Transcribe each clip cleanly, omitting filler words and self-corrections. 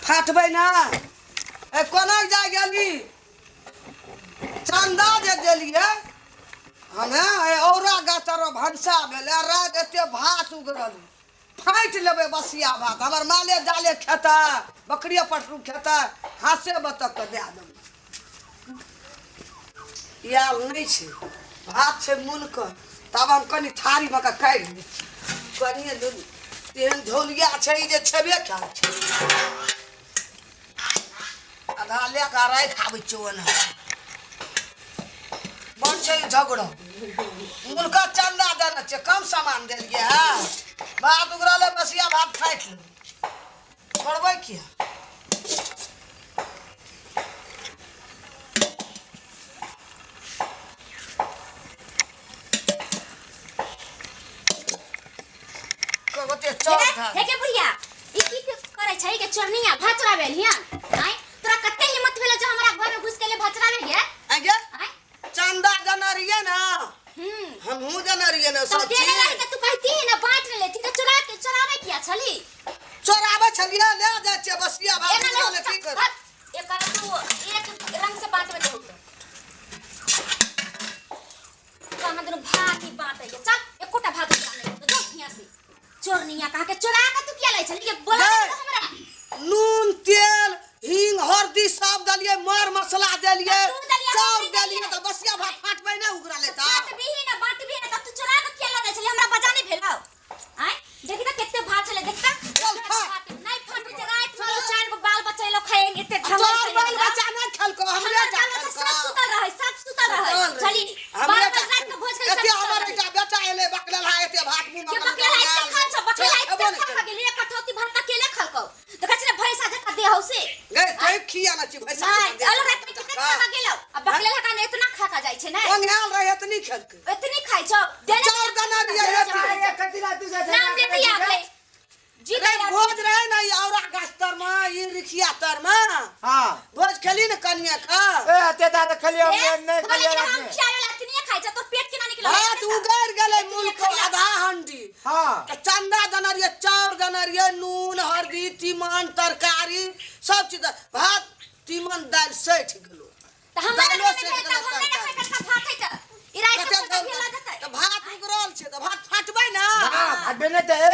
फाटबै ना ए कोना जाय गेली चंदा जे देलियै हमे ए औरा गाछ आरो भनसा भेलै राति एते भात उगरल फाटि लेबै बसिया भात हमर माले जाले खेतै बकरिए पटरू खेतै हाथे बतख के दए देबै आयल नहि छै भात छै मुनके तब हम कनि थारीमे कऽ काढ़ि लै छी कनिए दूध तेहन झोलिया छै जे छेबे कयल छै आधा लए कऽ राखि आबै छियै ओना बड़ छै झगड़ा मुनका चंदा देने छै कम सामान देलियै हँ भात उगरल बसिया भात फाटि लेबै छोड़बै किया ओते चौक हे के बुढ़िया ई की करै छै के चोरनिया भात चोराबे हिया आय तोरा कते हिम्मत भेलो जो हमरा घर में घुस के ले भात चोराबे हिया आगे आय चंदा देने रहियै ने हम्म हमहूँ देने रहियै ने तब सब देने चीज रही त तू कहती है ना बांट ले लेती त चोरा के चोराबे किया छली चोराबै छलियै ले जाइ छियै बसिया भात एना ले ले की कर एकर तू एक रंग से बांटबे दे कहाँ दुनू भात ही बांटे के चल एकोटा भात उठा नहीं तो जो हियां से चोरनिया कहा के चोरा के तू किया लै छली ये बोला गै। नहीं हमरा नून तेल हींग हरदी सब देलियै मर मसला देलियै तू देलियै, चाउर हम देलियै देलियै। तऽ बसिया भात फाटबै नहि उगरा लेता बांट भी है ना बांट भी है ना तब तू चोरा के किया लै छली हमरा बजा नहीं भेलौ आय देखी त केते भात छले देखता चल खा। नहीं फाटू जे रात में चार गो बाल बच्चा लोग खाएंगे एते तोहर झगड़ा बाल बच्चा नहि खेलको हमरे हमर जा बाल बच्चा खेलको सब सुतल रहै सब सुतल रहै चली हमरे बाल बच्चा रात के भोज के एते हमर एकटा बेटा एलै बकलेल हा एते भात मुँह के बकलेला एते खाल छ बकलेला एते खा खा गेलै एक कटौती भात अकेले खलकौ तऽ कहै छै ने भैंसा जकाँ देह हौ से गै तै खिया ना छी भैंसा नहि अलग रात में कते खा खा गेलौ आ बकलेला काने इतना खा खा जाइ छै ने ओंघायल रहे एतनी खेलकै एतनी खाइ छौ देने चाउर दाना दिया नाम लेते आबै जी रे भोज रहे ना ई औरा गाछ तर में ई रिखिया तर में हाँ भोज खेली ना कनिया का ए अते दादा खाली हम नहीं खाली हम रात में खियावे ला इतनी खाइ छ तोर पेट केना निकल भात उगैर गेलै मुल्क आधा हंडी हाँ तऽ चंदा देने रहियै चाउर देने रहियै नून हरदी तीमन तरकारी सब चीज भात तीमन दालि सठि गेलो त हमरा दालिओ नहि सठि भेल गेलो त हम नहि तरकारी खाइ कचका भात है त ई राति कते के दालि भेला जतै तऽ भात उगरल छै तऽ भात फाटबै ना ना फाटबे नहीं ते ए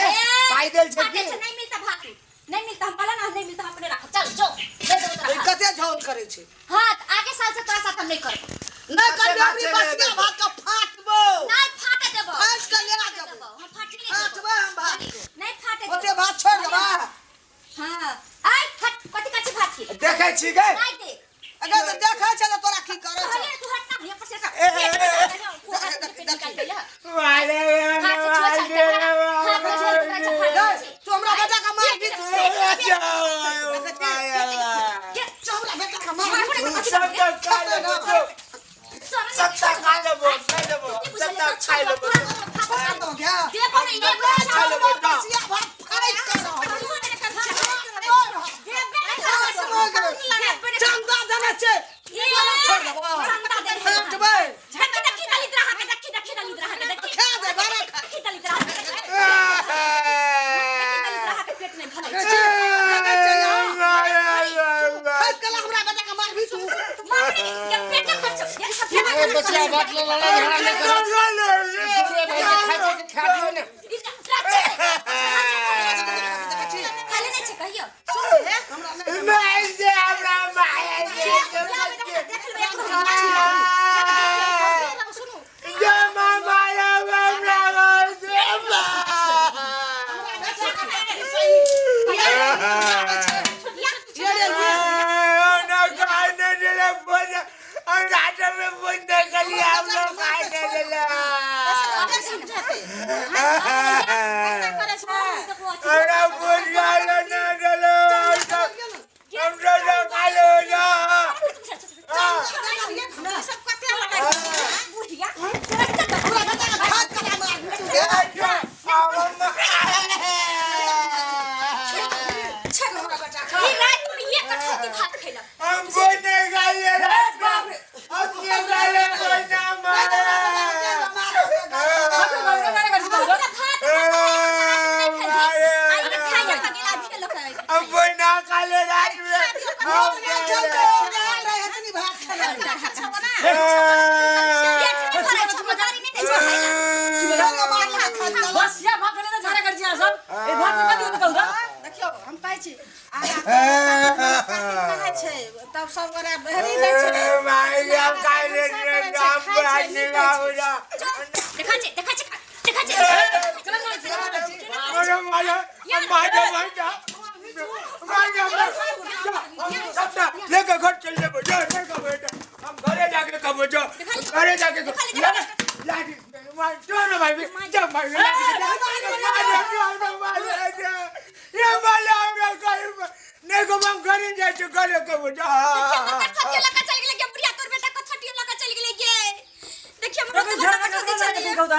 पाई देल छै फाटै की छै, नहीं मिलता भात नहीं मिलता हम कहला ना नहीं मिलता हम अपने राख चल जो दे दो तोरा ई भात। कते झोल करै छै हाँ त आगे साल से तोरा साथ हम नहीं करब नहि कते करबै भात अबरी छै बसिया रे? भात के फाटबो नहीं फाटे देबो फाटि के ले फाटे जेबो। देबो, हम फाटे नहीं देबो फाटबै हम भात के नहीं फाटे देबो। ओते भात छोड़ि देबा हाँ आय हट कथी कथी भात छी देखै छी गै नहीं देख अगर तऽ देखै छै तऽ तोरा की करै छै कहलियै तू हट ना भैया पर से ए, ए, ए, वाले तू हमरा बेटा के मार भी तू हमरा बेटा के मार भी सब तो खा लेबो सब तो खा लेबो खा लेबो सब तो खा लेबो तू गया खा लेबो बसिया भात फाटि के रहब चंदा देने छै छोड़ देबो फाटबै खा दे बारा खा देखै छै यहाँ फाटि के ला हमरा बेटा के मार भी तू ए बसिया भात ले लड़ाई झगड़ा नहीं करो दूसरे भाई के खाए के खा दियो ना हमरा नहि हमरा बेटा के फाटि के ला मार भी तू हमरा बेटा खा हमको नहीं खाइए रात को हमको खाइए कोई ना मारे काले रात में हम चलते आयल रहे तनी भात खेले बस या भात ले झगड़ा कर छी सब ए भात के कथी कहू त देखियौ हम कहै छी आरा छै तब सब गोरा बहरी दै छै माय हम काले राम भात ना देखा छै देखा छै देखा छै अरे माया माया माया माया सबटा लेके घर चल जेबो जो लेके बेटा हम घरे जाके कबो जो घरे जाके लाठी मार जो ना भाई जा भाई ये माला हमरा घर नहीं को हम घरे जाय छी घरे कबो जा कथी लगा चल गेलै बुढ़िया तोर बेटा कथी लगा चल गेलै गे देखिए हमरा झगड़ा कर कहू त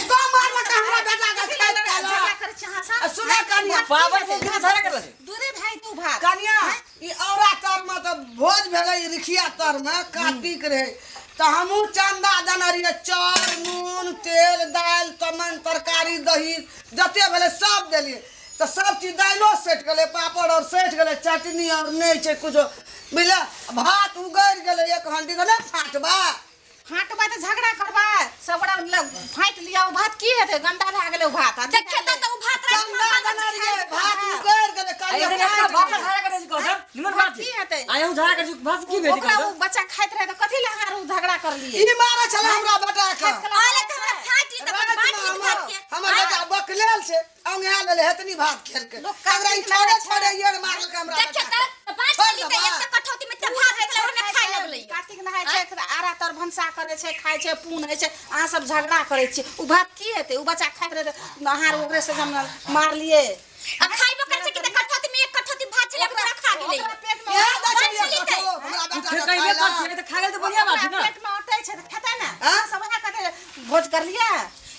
तो मार लगा हमरा बेटा के खाइ झगड़ा करै छी अहाँ सब सुना कनिया पावर के झगड़ा कर छै दूरे भाई तू भात कनिया ई औरा तर में तऽ भोज भेलै ई रिखिया तर में कार्तिक रहे तऽ हमहूँ चंदा देने रहियै चाउर नून तेल दालि तमन तरकारी दही जते भेलै सब देलियै तऽ सब चीज दालिओ सटि गेलै पापड़ आओर सटि गेलै चटनी आओर नहि छै कुछो बुझलियै भात उगड़ि गेलै एक हंडी तऽ नहि फाटबा फाटबै तऽ झगड़ा करबै सब गोरा फाटि लिअ ओ भात की हेतै गन्दा भए गेलै ओ भात देखिए त ओ भात चंदा देने रहियै भात उगड़ि गेलै ए कनिया भात झगड़ा कर छै कहू त निमन बात की हेतै आय हम झगड़ा कर छी भात की भेल ओकरा ओ बच्चा खाइत रहै तऽ कथी लए अहाँ झगड़ा करलियै ई मारै छलै हमरा बेटा के आले त हमरा फाटि त बाटि त भात के हमर बेटा बकलेल छै औंघा लेले हेतनी भात खेल के लोक हमरा ई कार्तिक छोड़े लगै छोड़े येड़ मारलक हमरा देखिए बेटा त बाटि ली त एक कठौती में त भात छलै ओमे खाइ लगलै कार्तिक नहाय छै तऽ आरा तर भनसा करै छै खाइ छै पून होइ छै अहाँ सब झगड़ा करै छियै ओ भात की हेतै ओ बच्चा खाइत रहै तऽ अहाँ ओकरे से जब मारलियै आ खाइबो कर छै कि त कठौती में एक कठौती भात छलै ओकरा खा गेलै ओकरा पेट में इएह दै छलियै बाँटि कठो, हमरा बेटा के फेकैबे खाइ ला। कर छै त खा गेल त बढ़िया बात छै ओकरा ना पेट में अटै छै तऽ खेतै ने आँ? सब वएह कहतै भोज करलियै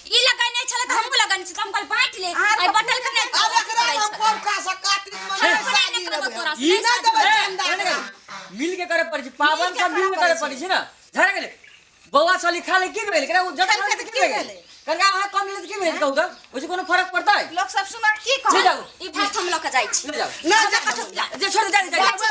ई लगै नै छलै त हमहूँ लगन छी त हम कहल बाँटि ले अहाँ आ बटल के नै आब एकरा हम पौरका से कार्तिक में हम नहि नहि शादी करबो लेबै तोरा हम। से, ई नहि नहि देबै ए, चंदा ए, एकरा। मिल के करे पड़ै छै पावन सब मिल के करे पड़ै छै ना झगड़ा गेलै बौआ सली खा ले की भेल केना ओ जता खेलकै खा तऽ ले की की भेल भेलै? कनका अहाँ कम ले की भेल कहू त ओइसे कोनो फरक पड़तै लोक सब सुनत की ले कहत जाऊ ई भात हम लऽ के जाइ छी ले जाऊ नहि हमरा जा कठौती ला जे छोड़ दे जा जा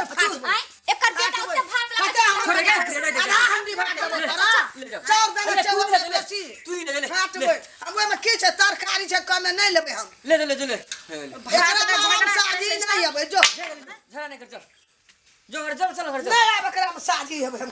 आँय एकर बेटा ओते भात लगा कते हम छोड़ दे, दे, दे, आधा हंडी भात देबै तोरा। ले जाओ। चाउर देने ले, छै तू ओते ले, ले, बेसी। तू ही ले, ले, फाटबै। ले। हम ओहिमे की छै तरकारी छै कमे नहि लेबै हम ले ले ले ले ले एकरा मे हम झगड़ा शादी करै छै नहि हेबै जो झगड़ा नहीं कर चल जो घर चल चल घर चल नहि आब एकरा मे शादी हेबै हम।